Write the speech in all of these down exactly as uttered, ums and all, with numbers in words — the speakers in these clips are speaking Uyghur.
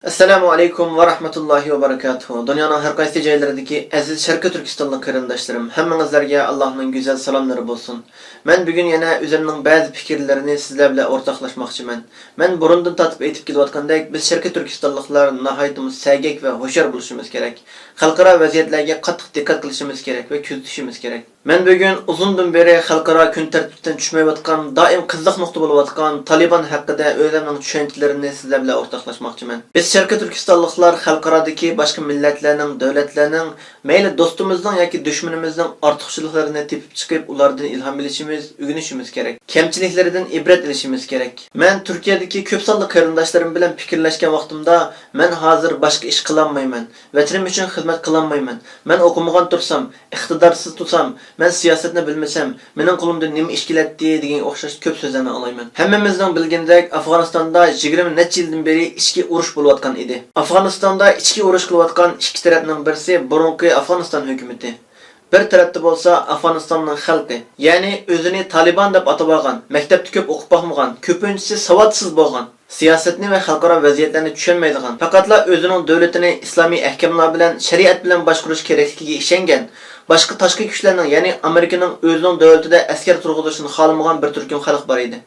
ئەسسالامۇ ئەلەيكۇم ۋە رەھمەتۇللاھى ۋە بەرىكاتۇھۇ. دۇنيانىڭ ھەر قايسى جايلىرىدىكى ئەزىز شەرقىي تۈركىستانلىق قېرىنداشلىرىم، ھەممىڭىزلەرگە ئاللاھنىڭ گۈزەل سالاملىرى بولسۇن. مەن بۈگۈن يەنە ئۆزۈمنىڭ بەزى پىكىرلىرىنى سىزلەر بىلەن ئورتاقلاشماقچىمەن. مەن بۇرۇندىن تارتىپ ئېيتىپ كېلىۋاتقاندەك، بىز شەرقىي تۈركىستانلىقلار ناھايىتىمۇ سەگەك ۋە ھوشيار بولۇشىمىز كېرەك. خەلقئارا ۋەزىيەتلەرگە قاتتىق دىققەت قىلىشىمىز كېرەك ۋە كۆزىتىشىمىز كېرەك. مەن بۈگۈن ئۇزۇندىن بېرى خەلقئارا كۈن تەرتىپتىن چۈشمەيۋاتقان، دائىم قىزىق نۇقتا بولۇۋاتقان تالىبان ھەققىدە ئۆزۈمنىڭ چۈشەنچىلىرىنى سىزلەر بىلەن ئورتاقلاشماقچىمەن. بىز شەرقىي تۈركىستانلىقلار خەلقئارادىكى باشقا مىللەتلەرنىڭ، دۆلەتلەرنىڭ، مەيلى دوستىمىزنىڭ ياكى دۈشمىنىمىزنىڭ ئارتۇقچىلىقلىرىنى تېپىپ چىقىپ، ئۇلاردىن ئىلھام ئېلىشىمىز، ئۆگىنىشىمىز كېرەك. كەمچىلىكلىرىدىن ئىبرەت ئېلىشىمىز كېرەك. مەن تۈركىيەدىكى كۆپ سانلىق قېرىنداشلىرىم بىلەن پىكىرلەشكەن ۋاقتىمدا، مەن ھازىر باشقا ئىش قىلالمايمەن. ۋەتىنىم ئۈچۈن خىزمەت قىلالمايمەن. مەن ئوقۇمىغان تۇرسام، ئىقتىدارسىز تۇرسام، مەن سىياسەتنى بىلمىسەم، مېنىڭ قولۇمدىن نېمە ئىش كېلەتتى دېگەنگە ئوخشاش كۆپ سۆزلەرنى ئاڭلايمەن. ھەممىمىزنىڭ بىلگىنىدەك، ئافغانىستاندا يىگىرمە نەچچە يىلدىن بېرى ئىچكى ئۇرۇش بولۇۋاتقان ئىدى. ئافغانىستاندا ئىچكى ئۇرۇش قىلىۋاتقان ئىككى تەرەپنىڭ بىرسى بۇرۇنقى ئافغانىستان ھۆكۈمىتى. بىر تەرەپتە بولسا ئافغانىستاننىڭ خەلقى، يەنى ئۆزىنى تالىبان دەپ ئاتىۋالغان، مەكتەپتە كۆپ ئوقۇپ باقمىغان، كۆپىنچىسى ساۋاتسىز بولغان، سىياسەتنى ۋە خەلقئارا ۋەزىيەتلەرنى چۈشەنمەيدىغان، پەقەتلا ئۆزىنىڭ دۆلىتىنى ئىسلامىي ئەھكاملار بىلەن، شەرىئەت بىلەن باشقۇرۇش كېرەكلىكىگە ئىشەنگەن، باشقا تاشقى كۈچلەرنىڭ، يەنى ئامېرىكىنىڭ ئۆزىنىڭ دۆلىتىدە ئەسكەر تۇرغۇزۇشىنى خالىمىغان بىر تۈركۈم خەلق بار ئىدى.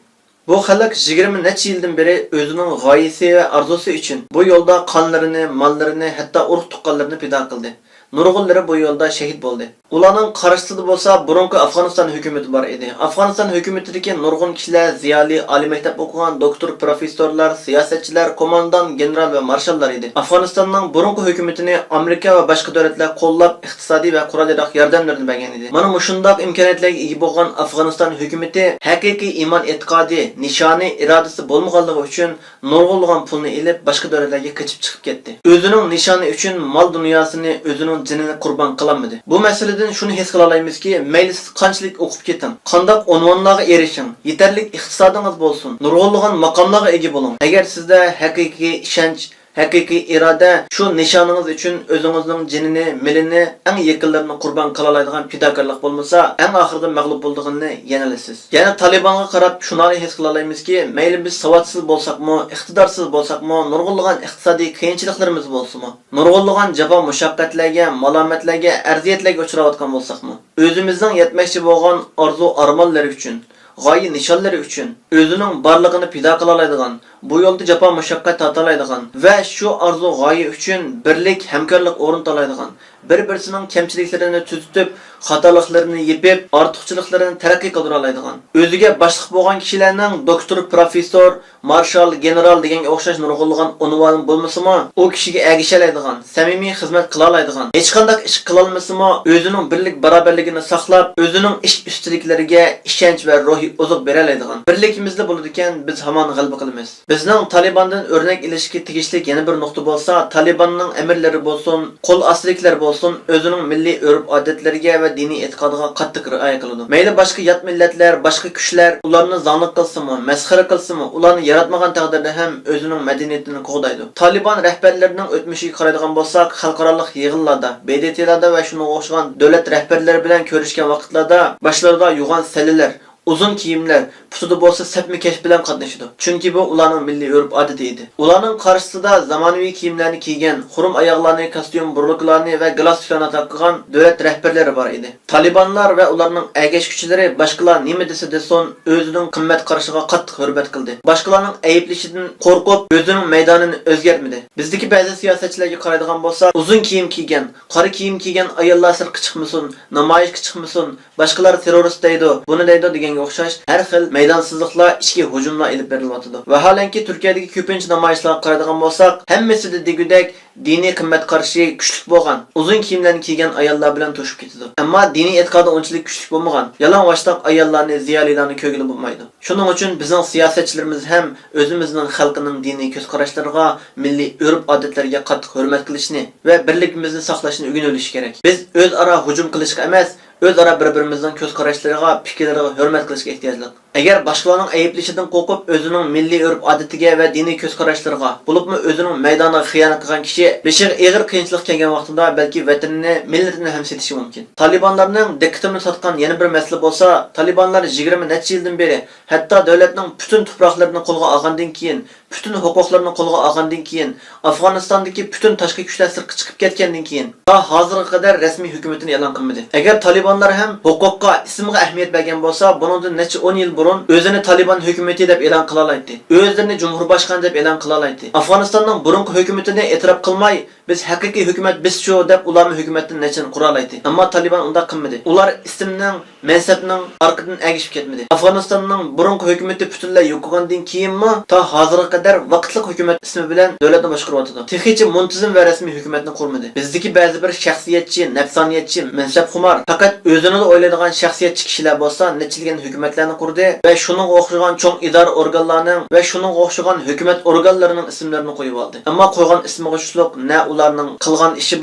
بۇ خەلق يىگىرمە نەچچە يىلدىن بېرى ئۆزىنىڭ غايىسى ۋە ئارزۇسى ئۈچۈن بۇ يولدا قانلىرىنى، ماللىرىنى، ھەتتا ئۇرۇق-تۇغقانلىرىنى پىدا قىلدى. نۇرغۇنلىرى بۇ يولدا شېھىت بولدى. ئۇلارنىڭ قارشىسىدا بولسا بۇرۇنقى ئافغانىستان ھۆكۈمىتى بار ئىدى. ئافغانىستان ھۆكۈمىتىدىكى نۇرغۇن كىشىلەر زىيالىي، ئالىي مەكتەپ ئوقۇغان، دوكتور، پروفېسسورلار، سىياسەتچىلەر، قوماندان، گېنېرال ۋە مارشاللار ئىدى. ئافغانىستاننىڭ بۇرۇنقى ھۆكۈمىتىنى ئامېرىكا ۋە باشقا دۆلەتلەر قوللاپ، ئىقتىسادىي ۋە قورال-ياراغ ياردەملىرىنى بەرگەن ئىدى. مانا مۇشۇنداق ئىمكانىيەتلەرگە ئىگە بولغان ئافغانىستان ھۆكۈمىتى ھەقىقىي ئىمان ئېتىقادى، نىشانى، ئىرادىسى بولمىغانلىقى ئۈچۈن نۇرغۇنلىغان پۇلنى ئېلىپ، باشقا دۆلەتلەرگە قېچىپ چىقىپ كەتتى. ئۆزىنىڭ نىشانى ئۈچۈن مال-دۇنياسىنى، ئۆزىنىڭ جېنىنى قۇربان قىلالمىدى. بۇ مەسىلىدىن شۇنى ھېس قىلالايمىزكى، مەيلى سىز قانچىلىك ئوقۇپ كېتىڭ، قانداق ئۇنۋانلارغا ئېرىشىڭ، يېتەرلىك ئىقتىسادىڭىز بولسۇن، نۇرغۇنلىغان ماقاملارغا ئىگە بولۇڭ، ئەگەر سىزدە ھەقىقىي ئىشەنچ، ھەقىقىي ئىرادە، شۇ نىشانىڭىز ئۈچۈن ئۆزىڭىزنىڭ جېنىنى، مېلىنى، ئەڭ يېقىنلىرىنى قۇربان قىلالايدىغان پىداكارلىق بولمىسا، ئەڭ ئاخىرىدا مەغلۇپ بولىدىغىنىنى يەنىلا سىز. يەنە تالىبانغا قاراپ شۇنى ھېس قىلالايمىزكى، مەيلى بىز ساۋاتسىز بولساقمۇ، ئىقتىدارسىز بولساقمۇ، نۇرغۇنلىغان ئىقتىسادىي قىيىنچىلىقلىرىمىز بولسىمۇ، نۇرغۇنلىغان جاپا-مۇشەققەتلەرگە، مالامەتلەرگە، ئەرزىيەتلەرگە ئۇچراۋاتقان بولساقمۇ، ئۆزىمىزنىڭ يەتمەكچى بولغان ئارزۇ-ئارمانلىرى ئۈچۈن، غايە-نىشانلىرى ئۈچۈن ئۆزىنىڭ بارلىقىنى پىدا قىلالايدىغان، بۇ يولدا جاپا-مۇشەققەت تارتالايدىغان ۋە شۇ ئارزۇ-غايە ئۈچۈن بىرلىك، ھەمكارلىق ئورنىتالايدىغان، بىر-بىرسىنىڭ كەمچىلىكلىرىنى تۈزىتىپ، خاتالىقلىرىنى يېپىپ، ئارتۇقچىلىقلىرىنى تەرەققىي قىلدۇرالايدىغان، ئۆزىگە باشلىق بولغان كىشىلەرنىڭ دوكتور، پروفېسسور، مارشال، گېنېرال دېگەنگە ئوخشاش نۇرغۇنلىغان ئۇنۋانى بولمىسىمۇ، ئۇ كىشىگە ئەگىشەلەيدىغان، سەمىمىي خىزمەت قىلالايدىغان، ھېچقانداق ئىش قىلالمىسىمۇ، ئۆزىنىڭ بىرلىك باراۋەرلىكىنى ساقلاپ، ئۆزىنىڭ ئىش ئۈستىدىكىلىرىگە ئىشەنچ ۋە روھىي ئوزۇق بېرەلەيدىغان. بىرلىكىمىزدە بولىدىكەن، بىز ھامان غەلىبە قىلىمىز. بىزنىڭ تالىباندىن ئۆرنەك ئېلىشقا تېگىشلىك يەنە بىر نۇقتا بولسا، تالىباننىڭ ئەمىرلىرى بولسۇن، قول ئاستىدىكىلەر بولسۇن، ئۆزىنىڭ مىللىي ئۆرپ-ئادەتلىرىگە ۋە دىنىي ئېتىقادىغا قاتتىق رىئايە قىلىدۇ. مەيلى باشقا يات مىللەتلەر، باشقا كۈچلەر ئۇلارنى زاڭلىق قىلسىمۇ، مەسخىرە قىلسىمۇ، ئۇلارنى ياراتمىغان تەقدىردە ھەم ئۆزىنىڭ مەدەنىيىتىنى قوغدايدۇ. تالىبان رەھبەرلىرىنىڭ ئۆتمۈشىگە قارايدىغان بولساق، خەلقئارالىق يىغىنلاردا، ب د ت لاردا ۋە شۇنىڭغا ئوخشىغان دۆلەت رەھبەرلىرى بىلەن كۆرۈشكەن ۋاقىتلاردا باشلىرىدا يوغان سەللىلەر، ئۇزۇن كىيىملەر، پۇتىدا بولسا سەپمە كەش بىلەن قاتنىشىدۇ. چۈنكى بۇ ئۇلارنىڭ مىللىي ئۆرپ-ئادىتى ئىدى. ئۇلارنىڭ قارشىسىدا زامانىۋى كىيىملەرنى كىيگەن، خۇرۇم ئاياغلارنى، كاستيۇم، بۇرۇلكىلارنى ۋە گالستۇكلارنى تاقىغان دۆلەت رەھبەرلىرى بار ئىدى. تالىبانلار ۋە ئۇلارنىڭ ئەگەشكۈچىلىرى باشقىلار نېمە دېسە دېسۇن، ئۆزىنىڭ قىممەت قارىشىغا قاتتىق ھۆرمەت قىلدى. باشقىلارنىڭ ئەيىبلىشىدىن قورقۇپ، ئۆزىنىڭ مەيدانىنى ئۆزگەرتمىدى. بىزدىكى بەزى سىياسەتچىلەرگە قارايدىغان بولساق، ئۇزۇن كىيىم كىيگەن، قارا كىيىم كىيگەن ئاياللار سىرتقا چىقمىسۇن، نامايىشقا چىقمىسۇن، باشقىلار تېررورىست دەيدۇ، بۇنى دەيدۇ دېگەنگە ئوخشاش ھەر خىل مەيدانسىزلىقلار، ئىچكى ھۇجۇملار ئېلىپ بېرىلىۋاتىدۇ. ۋاھالەنكى، تۈركىيەدىكى كۆپىنچە نامايىشلارغا قارايدىغان بولساق، ھەممىسىدە دېگۈدەك دىنىي قىممەت قارىشى كۈچلۈك بولغان، ئۇزۇن كىيىملەرنى كىيگەن ئاياللار بىلەن توشۇپ كېتىدۇ. ئەمما دىنىي ئېتىقادى ئۇنچىلىك كۈچلۈك بولمىغان، يالىڭاچلاق ئاياللارنى، زىيالىيلارنى كۆرگىلى بولمايدۇ. شۇنىڭ ئۈچۈن بىزنىڭ سىياسەتچىلىرىمىز ھەم ئۆزىمىزنىڭ خەلقىنىڭ دىنىي كۆز قاراشلىرىغا، مىللىي ئۆرپ-ئادەتلەرگە قاتتىق ھۆرمەت قىلىشنى ۋە بىرلىكىمىزنى ساقلاشنى ئۆگىنىۋېلىشى كېرەك. بىز ئۆزئارا ھۇجۇم قىلىشقا ئەمەس، ئۆزئارا بىر-بىرىمىزنىڭ كۆز قاراشلىرىغا، پىكىرلىرىغا ھۆرمەت قىلىشقا ئېھتىياجلىق. ئەگەر باشقىلارنىڭ ئەيىبلىشىدىن قورقۇپ، ئۆزىنىڭ مىللىي ئۆرپ-ئادىتىگە ۋە دىنىي كۆز قاراشلىرىغا، بولۇپمۇ ئۆزىنىڭ مەيدانىغا خىيانەت قىلغان كىشى بېشىغا ئېغىر قىيىنچىلىق كەلگەن ۋاقتىدا بەلكى ۋەتىنىنى، مىللىتىنى ھەم سېتىشى مۇمكىن. تالىبانلارنىڭ دىققىتىمنى تارتقان يەنە بىر مەسىلە بولسا، تالىبانلار يىگىرمە نەچچە يىلدىن بېرى ھەتتا دۆلەتنىڭ پۈتۈن تۇپراقلىرىنى قولغا ئالغاندىن كېيىن، پۈتۈن ھوقۇقلىرىنى قولغا ئالغاندىن كېيىن، ئافغانىستاندىكى پۈتۈن تاشقى كۈچلەر سىرتقا چىقىپ كەتكەندىن كېيىن، تا ھازىرغا قەدەر رەسمىي ھۆكۈمىتىنى ئېلان قىلمىدى. ئەگەر تالىبانلار ھەم ھوقۇققا، ئىسىمغا ئەھمىيەت بەرگەن بولسا، بۇنىڭدىن نەچچە ئون يىل بۇرۇن ئۆزىنى تالىبان ھۆكۈمىتى دەپ ئېلان قىلالايتتى. ئۆزلىرىنى جۇمھۇر باشقانى دەپ ئېلان قىلالايتتى. ئافغانىستاننىڭ بۇرۇنقى ھۆكۈمىتىنى ئېتىراپ قىلماي، بىز ھەقىقىي ھۆكۈمەت بىزچۇ دەپ ئۇلارمۇ ھۆكۈمەتتىن نەچچىنى قۇرالايتتى. ئەمما تالىبان ئۇنداق قىلمىدى. ئۇلار ئىسىمنىڭ، مەنسەپنىڭ ئارقىدىن ئەگىشىپ كەتمىدى. ئافغانىستاننىڭ بۇرۇنقى ھۆكۈمىتى پۈتۈنلەي يوقىغاندىن كېيىنمۇ تا ھازىرغا قەدەر ۋاقىتلىق ھۆكۈمەت ئىسمى بىلەن دۆلەتنى باشقۇرۇۋاتىدۇ. تېخىچە مۇنتىزىم ۋە رەسمىي ھۆكۈمەتنى قۇرمىدى. بىزدىكى بەزى بىر شەخسىيەتچى، نەپسانىيەتچى، مەنسەپخۇمار، پەقەت ئۆزىنىلا ئويلايدىغان شەخسىيەتچى كىشىلەر بولسا نەچچىلىگەن ھۆكۈمەتلەرنى قۇردى ۋە شۇنىڭغا ئوخشىغان چوڭ ئىدارە ئورگانلارنىڭ ۋە شۇنىڭغا ئوخشىغان ھۆكۈمەت ئورگانلىرىنىڭ ئىسىملىرىنى قويۇۋالدى. ئەمما قويغان ئىسمىغا چۈشلۈك نە ئۇلارنىڭ قىلغان ئىشى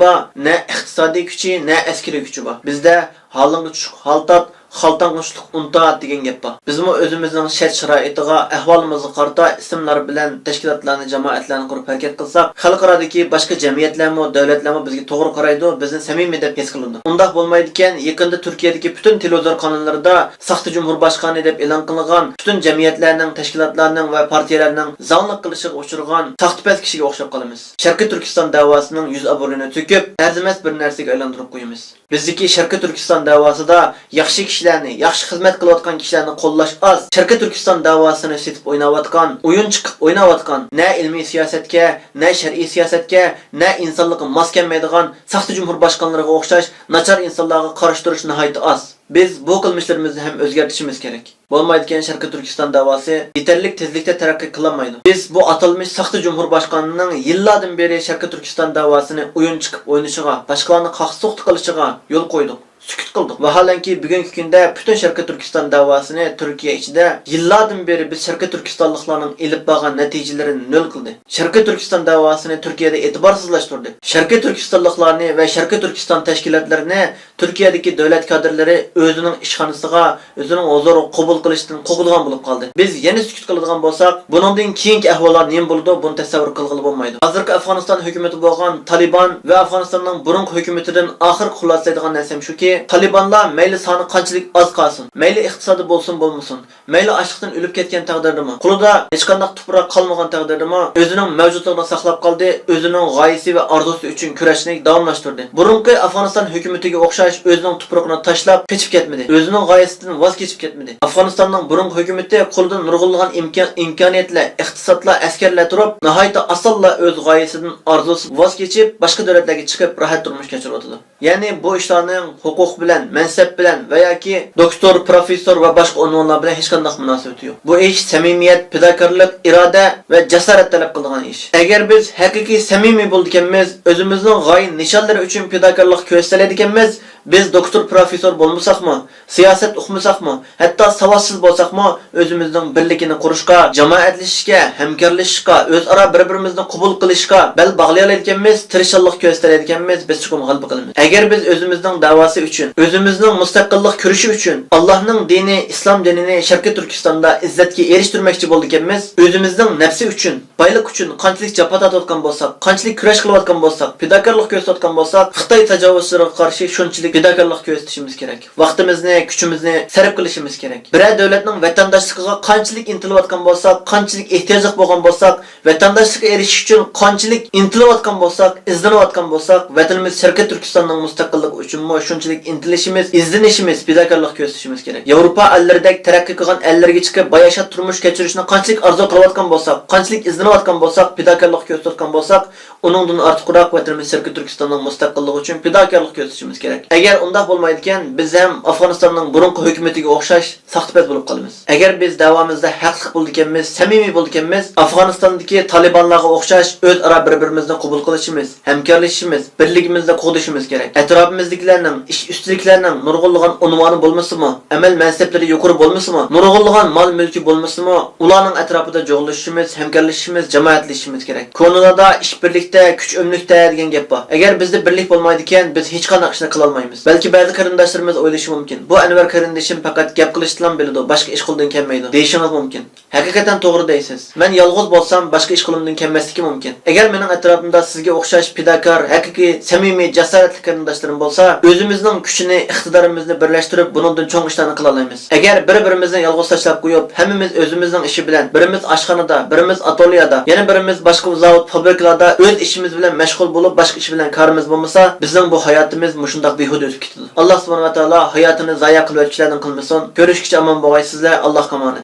بار، نە ئىقتىسادىي كۈچى، نە ئەسكىرىي كۈچى بار. بىزدە «ھالىڭغا چۈشلۈك ھال تارت، خالتاڭغا چۈشلۈك ئۇن تارت» دېگەن گەپ بار. بىزمۇ ئۆزىمىزنىڭ شەرت-شارائىتىغا، ئەھۋالىمىزغا قارىتا ئىسىملار بىلەن تەشكىلاتلارنى، جامائەتلەرنى قۇرۇپ ھەرىكەت قىلساق، خەلقئارادىكى باشقا جەمئىيەتلەرمۇ، دۆلەتلەرمۇ بىزگە توغرا قارايدۇ، بىزنى سەمىمىي دەپ ھېس قىلىدۇ. ئۇنداق بولمايدىكەن، يېقىندا تۈركىيەدىكى پۈتۈن تېلېۋىزور قاناللىرىدا ساختا جۇمھۇر باشقانى دەپ ئېلان قىلىنغان، پۈتۈن جەمئىيەتلەرنىڭ، تەشكىلاتلارنىڭ ۋە پارتىيەلەرنىڭ زاڭلىق قىلىشىغا ئۇچرىغان ساختىپەز كىشىگە ئوخشاپ قالىمىز. شەرقىي تۈركىستان دەۋاسىنىڭ يۈز ئابرۇيىنى تۆكۈپ، ئەرزىمەس بىر نەرسىگە ئايلاندۇرۇپ قويىمىز. بىزدىكى شەرقىي تۈركىستان دەۋاسىدا ياخشى كىشىلەرنى، ياخشى خىزمەت قىلىۋاتقان كىشىلەرنى قوللاش ئاز. شەرقىي تۈركىستان دەۋاسىنى سېتىپ ئويناۋاتقان، ئويۇن چىقىپ ئويناۋاتقان، نە ئىلمىي سىياسەتكە، نە شەرئىي سىياسەتكە، نە ئىنسانلىققا ماس كەلمەيدىغان ساختا جۇمھۇر باشقانلىرىغا ئوخشاش ناچار ئىنسانلارغا قارشى تۇرۇش ناھايىتى ئاز. بىز بۇ قىلمىشلىرىمىزنى ھەم ئۆزگەرتىشىمىز كېرەك. بولمايدىكەن، شەرقىي تۈركىستان دەۋاسى يېتەرلىك تېزلىكتە تەرەققىي قىلالمايدۇ. بىز بۇ ئاتالمىش ساختا جۇمھۇر باشقانىنىڭ يىللاردىن بېرى شەرقىي تۈركىستان دەۋاسىنى ئويۇن چىقىپ ئوينىشىغا، باشقىلارنى قاقسۇقتا قىلىشىغا يول قويدۇق. سۈكۈت قىلدۇق. ۋاھالەنكى، بۈگۈنكى كۈندە پۈتۈن شەرقىي تۈركىستان دەۋاسىنى تۈركىيە ئىچىدە يىللاردىن بېرى بىز شەرقىي تۈركىستانلىقلارنىڭ ئېلىپ بارغان نەتىجىلىرىنى نۆل قىلدى. شەرقىي تۈركىستان دەۋاسىنى تۈركىيەدە ئېتىبارسىزلاشتۇردى. شەرقىي تۈركىستانلىقلارنى ۋە شەرقىي تۈركىستان تەشكىلاتلىرىنى تۈركىيەدىكى دۆلەت كادىرلىرى ئۆزىنىڭ ئىشخانىسىغا، ئۆزىنىڭ ھۇزۇرىغا قوبۇل قىلىشتىن قوغلىغان بولۇپ قالدى. بىز يەنە سۈكۈت قىلىدىغان بولساق، بۇنىڭدىن كېيىنكى ئەھۋاللار نېمە بولىدۇ، بۇنى تەسەۋۋۇر قىلغىلى بولمايدۇ. ھازىرقى ئافغانىستان ھۆكۈمىتى بولغان تالىبان ۋە ئافغانىستاننىڭ بۇرۇنقى ھۆكۈمىتىدىن ئاخىرقى خۇلاسىلەيدىغان نەرسەم شۇكى، تالىبانلار مەيلى سانى قانچىلىك ئاز قالسۇن، مەيلى ئىقتىسادى بولسۇن بولمىسۇن، مەيلى ئاچلىقتىن ئۆلۈپ كەتكەن تەقدىردىمۇ، قولىدا ھېچقانداق تۇپراق قالمىغان تەقدىردىمۇ، ئۆزىنىڭ مەۋجۇتلۇقىنى ساقلاپ قالدى، ئۆزىنىڭ غايىسى ۋە ئارزۇسى ئۈچۈن كۈرەشنى داۋاملاشتۇردى. بۇرۇنقى ئافغانىستان ھۆكۈمىتىگە ئوخشاش ئۆزىنىڭ تۇپرىقىنى تاشلاپ قېچىپ كەتمىدى، ئۆزىنىڭ غايىسىدىن ۋاز كېچىپ كەتمىدى. ئافغانىستاننىڭ بۇرۇنقى ھۆكۈمىتى قولىدا نۇرغۇنلىغان ئىمكان، ئىمكانىيەتلەر، ئىقتىسادلار، ئەسكەرلەر تۇرۇپ، ناھايىتى ئاسانلا ئۆز غايىسىدىن، ئارزۇسىدىن ۋاز كېچىپ، باشقا دۆلەتلەرگە چىقىپ، راھەت تۇرمۇش كەچۈرۈۋاتىدۇ. يەنى بۇ ئىشلارنىڭ ھوقۇق بىلەن، مەنسەپ بىلەن ۋە ياكى دوكتور، پروفېسسور ۋە باشقا ئۇنۋانلار بىلەن ھېچقانداق مۇناسىۋىتى يوق. بۇ ئىش سەمىمىيەت، پىداكارلىق، ئىرادە ۋە جاسارەت تەلەپ قىلىدىغان ئىش. ئەگەر بىز ھەقىقىي سەمىمىي بولىدىكەنمىز، ئۆزىمىزنىڭ غايە نىشانلىرى ئۈچۈن پىداكارلىق كۆرسىتەلەيدىكەنمىز، بىز دوكتور، پروفېسسور بولمىساقمۇ، سىياسەت ئۇقمىساقمۇ، ھەتتا ساۋاتسىز بولساقمۇ، ئۆزىمىزنىڭ بىرلىكىنى قۇرۇشقا، جامائەتلىشىشكە، ھەمكارلىشىشقا، ئۆزئارا بىر-بىرىمىزنى قوبۇل قىلىشقا بەل باغلىيالايدىكەنمىز، تىرىشچانلىق كۆرسىتەلەيدىكەنمىز، بىز چوقۇم غەلىبە قىلىمىز. ئەگەر بىز ئۆزىمىزنىڭ دەۋاسى ئۈچۈن، ئۆزىمىزنىڭ مۇستەقىللىق كۈرىشى ئۈچۈن، ئاللاھنىڭ دىنى، ئىسلام دىنىنى شەرقىي تۈركىستاندا ئىززەتكە ئېرىشتۈرمەكچى بولىدىكەنمىز، ئۆزىمىزنىڭ نەپسى ئۈچۈن، بايلىق ئۈچۈن قانچىلىك جاپا تارتىۋاتقان بولساق، قانچىلىك كۈرەش قىلىۋاتقان بولساق، پىداكارلىق كۆرسىتىۋاتقان بولساق، خىتاي تاجاۋۇزچىلىرىغا قارشى شۇنچىلىك پىداكارلىق كۆرسىتىشىمىز كېرەك. ۋاقتىمىزنى، كۈچىمىزنى سەرپ قىلىشىمىز كېرەك. بىرەر دۆلەتنىڭ ۋەتەنداشلىقىغا قانچىلىك ئىنتىلىۋاتقان بولساق، قانچىلىك ئېھتىياجلىق بولغان بولساق، ۋەتەنداشلىققا ئېرىشىش ئۈچۈن قانچىلىك ئىنتىلىۋاتقان بولساق، ئىزدىنىۋاتقان بولساق، ۋەتىنىمىز شەرقىي تۈركىستاننىڭ مۇستەقىللىقى ئۈچۈنمۇ شۇنچىلىك ئىنتىلىشىمىز، ئىزدىنىشىمىز، پىداكارلىق كۆرسىتىشىمىز كېرەك. ياۋروپا ئەللىرىدەك تەرەققىي قىلغان ئەللەرگە چىقىپ، باياشات تۇرمۇش كەچۈرۈشنى قانچىلىك ئارزۇ قىلىۋاتقان بولساق، قانچىلىك ئىزدىنىۋاتقان بولساق، پىداكارلىق كۆرسىتىۋاتقان بولساق، ئۇنىڭدىن ئارتۇقراق ۋەتىنىمىز شەرقىي تۈركىستاننىڭ مۇستەقىللىقى ئۈچۈن پىداكارلىق كۆرسىتىشىمىز كېرەك. ئەگەر ئۇنداق بولمايدىكەن، بىز ھەم ئافغانىستاننىڭ بۇرۇنقى ھۆكۈمىتىگە ئوخشاش ساختىپەز بولۇپ قالىمىز. ئەگەر بىز دەۋامىزدا ھەقلىق بولىدىكەنمىز، سەمىمىي بولىدىكەنمىز، ئافغانىستاندىكى تالىبانلارغا ئوخشاش ئۆزئارا بىر-بىرىمىزنى قوبۇل قىلىشىمىز، ھەمكارلىشىشىمىز، بىرلىكىمىزنى قوغدىشىمىز كېرەك. ئەتراپىمىزدىكىلەرنىڭ، ئىش ئۈستىدىكىلەرنىڭ نۇرغۇنلىغان ئۇنۋانى بولمىسىمۇ، ئەمەل مەنسەپلىرى يۇقىرى بولمىسىمۇ، نۇرغۇنلىغان مال مۈلكى بولمىسىمۇ، ئۇلارنىڭ ئەتراپىدا جۇغلىشىشىمىز، ھەمكارلىشىشىمىز، جامائەتلىشىشىمىز كېرەك. كونىلاردا ئىش بىرلىكتە، كۈچ ئۆملۈكتە دېگەن گەپ بار. ئەگەر بىزدە بىرلىك بولمايدىكەن، بىز ھېچقانداق ئىشنى قىلالمايمىز. بەلكى بەزى قېرىنداشلىرىمىز ئويلىشى مۇمكىن، بۇ ئەنۋەر قېرىندىشىم پەقەت گەپ قىلىشنىلا بىلىدۇ، باشقا ئىش قولىدىن كەلمەيدۇ دېيىشىڭىز مۇمكىن. ھەقىقەتەن توغرا دەيسىز. مەن يالغۇز بولسام، باشقا ئىش قولۇمدىن كەلمەسلىكى مۇمكىن. ئەگەر مېنىڭ ئەتراپىمدا سىزگە ئوخشاش پىداكار، ھەقىقىي، سەمىمىي، جاسارەتلىك قېرىنداشلىرىم بولسا، ئۆزىمىزنىڭ كۈچىنى، ئىقتىدارىمىزنى بىرلەشتۈرۈپ، بۇنىڭدىن چوڭ ئىشلارنى قىلالايمىز. ئەگەر بىر-بىرىمىزنى يالغۇز تاشلاپ قويۇپ، ھەممىمىز ئۆزىمىزنىڭ ئىشى بىلەن، بىرىمىز ئاشخانىدا، بىرىمىز ئاتوليەدا، يەنە بىرىمىز باشقا زاۋۇت، فابرىكىلاردا ئۆز ئىشىمىز بىلەن مەشغۇل بولۇپ، باشقا ئىش بىلەن كارىمىز بولمىسا، بىزنىڭ بۇ ھاياتىمىز مۇشۇنداق بىھۇدە ئۆتۈپ كېتىدۇ. ئاللا سۇبھانەھۇ ۋە تائالا ھاياتىنى زايە قىلىۋەتكۈچىلەردىن قىلمىسۇن. كۆرۈشكىچە ئامان بولغايسىزلەر. ئاللاھقا ئامانەت.